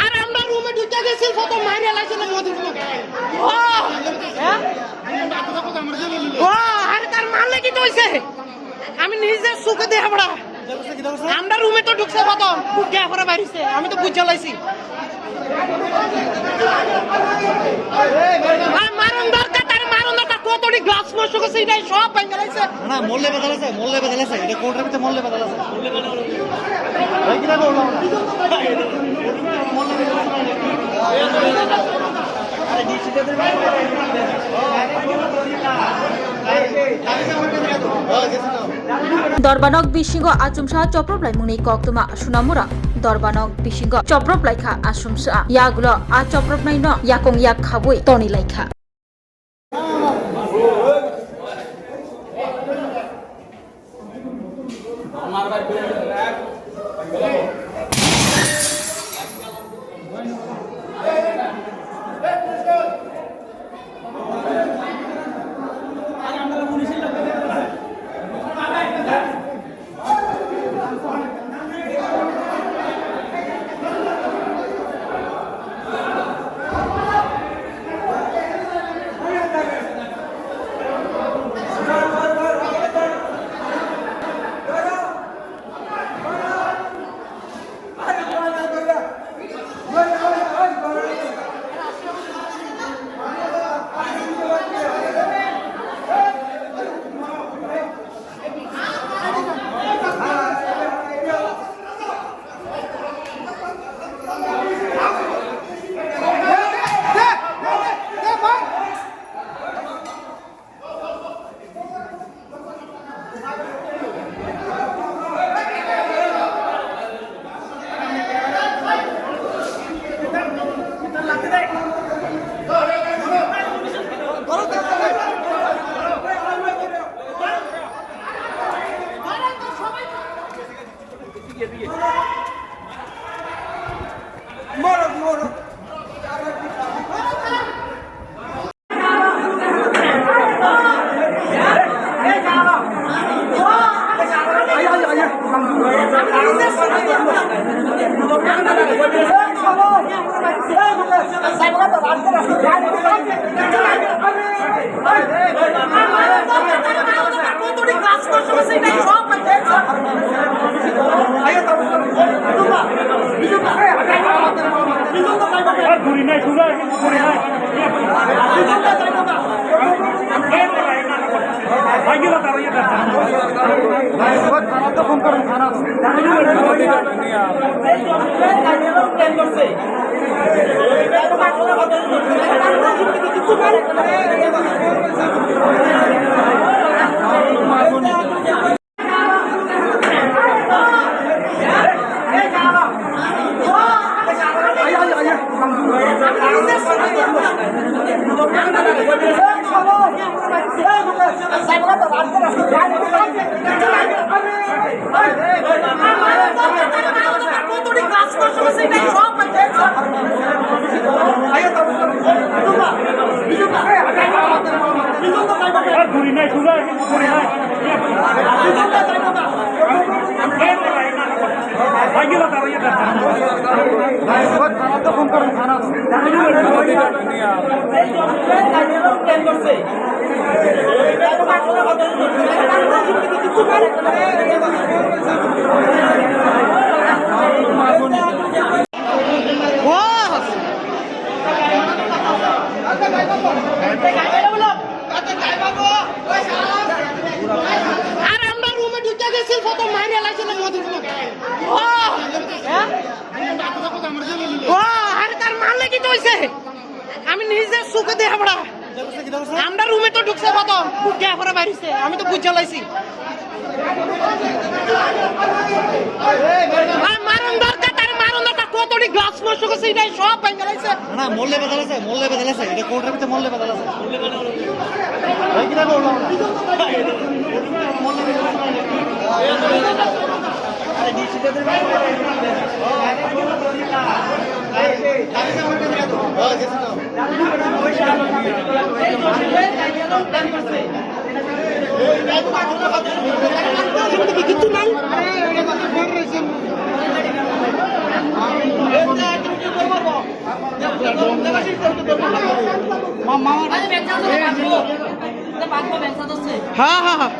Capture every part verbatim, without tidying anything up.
আর আমরা রুমে ঢুকে গেছি, কত মাইরে লাগছে না মধুর মতো। ও, হ্যাঁ? ও, আরে তার মারলে কি তো হইছে? আমি নিজে চোখে দেখে পড়া। আমরা রুমে তো ঢুকছে প্রথম, ঢুকে পরে বাইরেছে। আমি তো বুঝে লাইছি। আর মারণ দরকার, তার মারণ দরকার। কতটি গ্লাস নষ্ট করছে, এটাই সব ভেঙে লাইছে। না, না, মল্লে বেদা লাইছে, মল্লে বেদা লাইছে। এটা কোর্টের ভিতরে মল্লে বেদা লাইছে। এই কিনা বললাম না। Dorbanok bisingo achomsa choprop laimungni koktwma Sunamura. Dorbanok bisingo choprop laikha achomsa, yagulo a chopropnaino yakong yak khabwi toni laikha. আর আমরা রুমে ঢুকে গেছি, কত মাইরে লাগছে না মধুর মতো। ও, হ্যাঁ? ও, আরে তার মারলে কি তো হইছে? আমি নিজে চোখে দেখে পড়া। আমরা রুমে তো ঢুকছে প্রথম, ঢুকে পরে বাইরেছে। আমি তো বুঝে লাইছি। আর মারণ দরকার, তার মারণ দরকার। কতটি গ্লাস নষ্ট করছে, এটাই সব ভেঙে লাইছে। না, না, মল্লে বেদা লাইছে, মল্লে বেদা লাইছে। এটা কোর্টের ভিতরে মল্লে বেদা লাইছে। এই কিনা বললাম না। হ্যাঁ, হ্যাঁ, হ্যাঁ।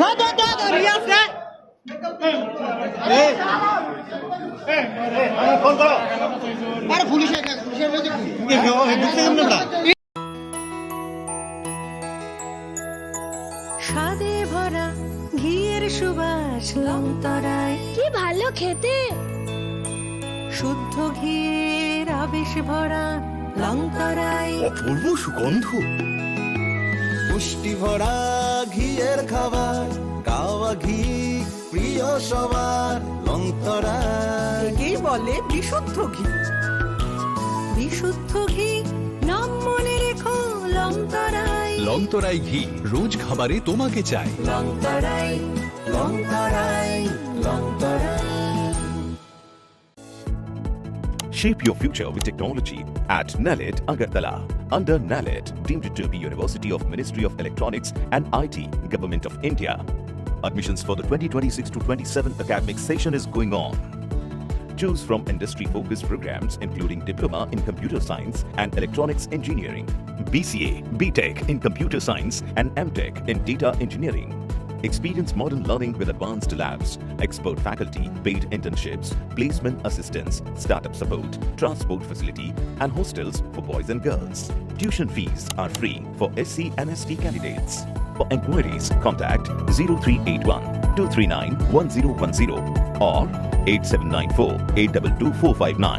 ধর, ধর, ধর, ধর, রিয়াজ, দে। আরে পুলিশে, পুলিশে ঢুকতে দেন না। স্বাদে ভরা ঘিয়ের সুবাস লংতরায়। কি ভালো খেতে। শুদ্ধ ঘিয়ের আবেশ ভরা লংতরায়। অপূর্ব সুগন্ধ। পুষ্টি ভরা ঘিয়ের খাবার, গাওয়া ঘি প্রিয় সবার, লংতরায়। একেই বলে বিশুদ্ধ ঘি। বিশুদ্ধ ঘি, নাম মনে রেখো, লংতরায়। লংতরায় ঘি, রোজ খাবারে তোমাকে চাই। লংতরায়, লংতরায়, Longtharai. Shape your future with technology at NALET Agartala. Under NALET, deemed to be University of Ministry of Electronics and I T, Government of India. Admissions for the twenty twenty-six to twenty-seven academic session is going on. Choose from industry-focused programs including Diploma in Computer Science and Electronics Engineering, B C A, B Tech in Computer Science and M Tech in Data Engineering. Experience modern learning with advanced labs, expert faculty, paid internships, placement assistance, startup support, transport facility, and hostels for boys and girls. Tuition fees are free for S C and S T candidates. For enquiries, contact zero three eight one two three nine one zero one zero or eight seven nine four eight two two four five nine.